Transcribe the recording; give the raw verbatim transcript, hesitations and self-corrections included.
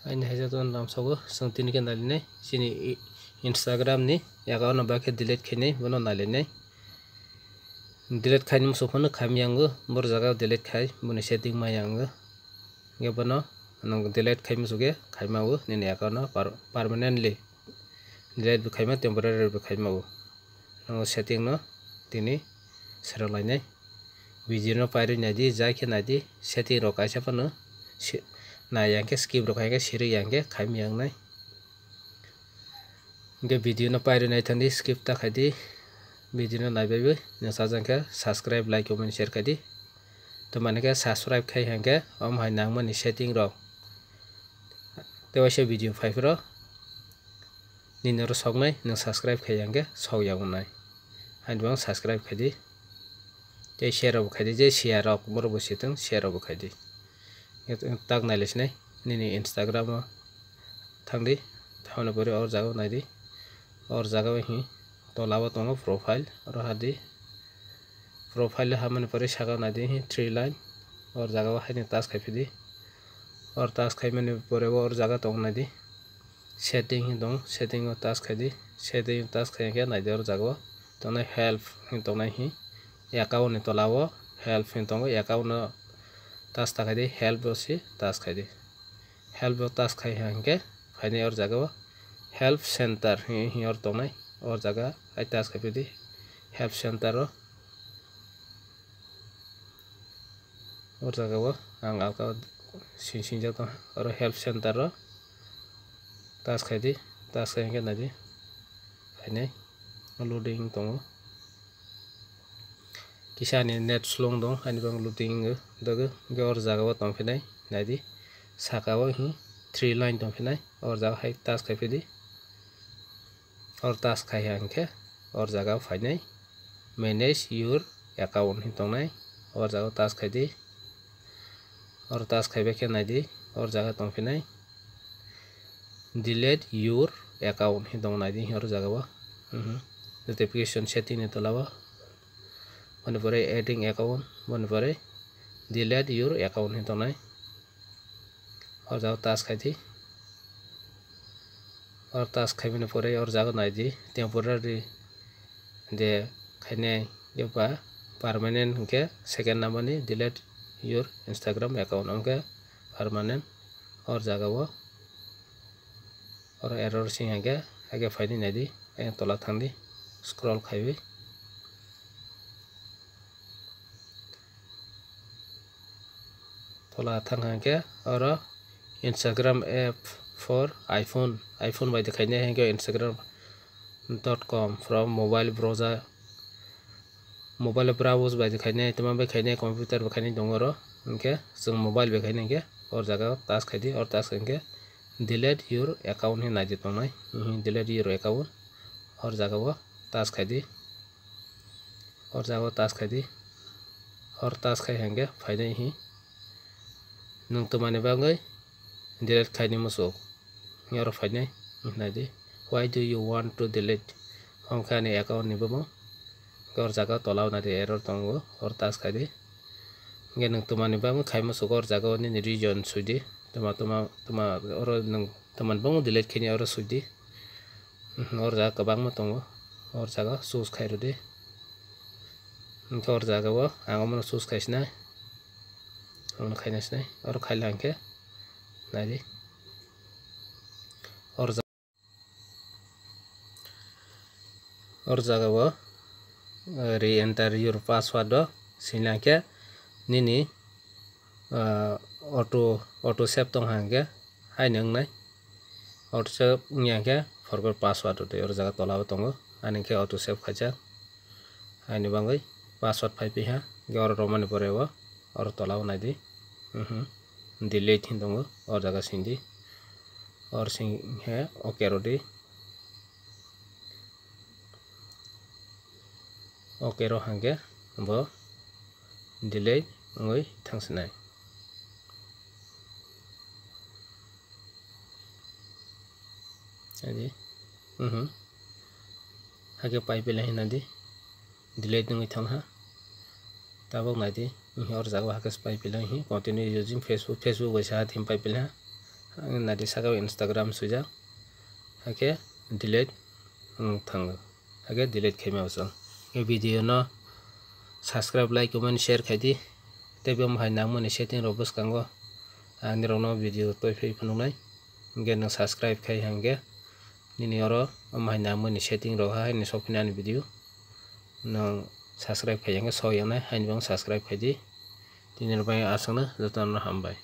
Aini haijak tongo lamsogo, chwng tini khe nailinai chini i-, Instagram ni account no bakhe delete khainai, bono nailinai. Delete khaini muchung phano khaimya wngo, boro jaga delete khai, boni setting maya wngo. Hwnkhe bono nwng delete khai muchungkhe khaima o nini account no per-, permanently delete bo khaima, temporary bo khaima o. Nwng setting no tini swrwng lainai. Video no pairwi naidi, jai khe naidi, setting rok kaisa phano si-, nai yang khe skip rok hai khe sirwi yang khe khaimya wngnai. Hwnkhe video no pairwi naithangdi, skip ta khaidi. Video no naibaiwi nwng sajang khe subscribe, like, comment, share khaidi. Tamani khe subscribe khai hwnkhe omo hai nangmani setting rok. Tei waisa video phaiphuru nini oro soknai, nwng subscribe khai yang khe sok ya wngnai. Haini bo subscribe khaidi. Tei share rok bo khaidi, je siya rok borok bo sitwng share rok bo khaidi. Tak nailasinai nini Instagram o thangdi, thamani pore or jaga o naidi, or jaga o hi tola o tongo profile, oro hadi profile o hamani pore saka o naidi hi three line, or jaga o haino touch khai phidi, or touch khaimani pore o or jaga tong naidi. Setting hwn tong, setting o touch khaidi, setting o touch khai khe naidi or jaga o tongnai help hwn tongnai hi account ni tola o help hwn tongo, account no touch ta khaidi, help o se touch khaidi, help o touch khai hwnkhe phainai or jaga o help center hi hi or tongnai or jaga ai touch khai phidi help center o. O jaga o ang alka sing singjak tong oro help center o touch khaidi, touch khai hwnkhe naidi phainai loading tongo. Kisa ani net slow wng tong ani bang loading wng dagw hwnkhe or jaga o tong phinai naidi saka o hi three line tong phinai or jaga hai touch khai phidi. Or touch khai hwnkhe or jaga o phainai manage your account hin tongnai, or jaga o touch khaidi. Or touch khaibai khe naidi or jaga tong phinai delete your account hin tong naidi or jaga o notification setting ni tola o boni pore adding account boni pore delete your account hin tongnai. Or jaga o touch khaidi. Or touch khaimani pore or jaga naidi temporary de khainai eba permanent hwnkhe second number ni delete your Instagram account hwnkhe permanent or jaga o. Oro error sing hwnkhe haikhe phaidi naidi ayang tola thangdi scroll khaiwi. Tola thang hwnkhe oro Instagram app for iPhone, iPhone bai de khainai hwnkhe Instagram dot com from mobile browser, mobile browse bai de khainai, tamo bai khainai, computer bai khainai tongo oro, hwnkhe chwng mobile bai khainai hwnkhe or jaga o touch khaidi, or touch khaikhe delete your account hinwi naidi tongnai, delete your account or jaga o touch khaidi. Or jaga o touch khaidi. Or touch khai hwnkhe phainai hi nwng twmani bagwi delete khaini muchuk. Oro phainai naidi, why do you want to delete? Hwnkhe ani account ni bumung. Or jaga tola o naidi error tongo, or touch khaidi. Hwnkhe nwng twmani bagwi khai muchuk or jaga o nini reason swidi. Twma twma twma oro nwng twmani bagwi delete khaini oro swidi. Or jaga kwbangma tongo, or jaga choose khai rwdi. Hwnkhe or jaga o ang omono choose khai sinai, omono khaina sinai, oro khaila hwnkhe naidi. Or jaga, or jaga o re-enter your password o sina khe nini auto, auto save tong hwnkhe haino wngnai. Auto save wngya khe forgot password o tei or jaga tola o tongo, ani khe auto save khaijak. Haini bagwi password phai piha, hwnkhe oro romani pore o oro tola o naidi, delete hin tongo, or jaga sindi, or sing khe ok rwdi. Ok rw hwnkhe bo delete wngwi thangsinai. Adi, mhm. Hakhe pai pila hinadi delete wngwi thangha. Tabuk naidi, mhm, or jaga hakhe pai pila hi continue using Facebook, Facebook bai saha thim pai pila. Ang nadi saka o Instagram swijak. Hakhe delete wng thango. Hakhe delete khaima uansuk. Khe video no subscribe, like, comment, share khai di. Tei bo hai nangmani setting rok bwskango ang nirokno video toi phai phunuknai. Hingkhe nwng subscribe khai hingkhe nini oro omo hai nangmani setting rok hai ni sokphinani video. Nwng subscribe khai hingkhe sok yangnai haini bagwi subscribe khai di. Tini rok bai aswkno jotono hambai.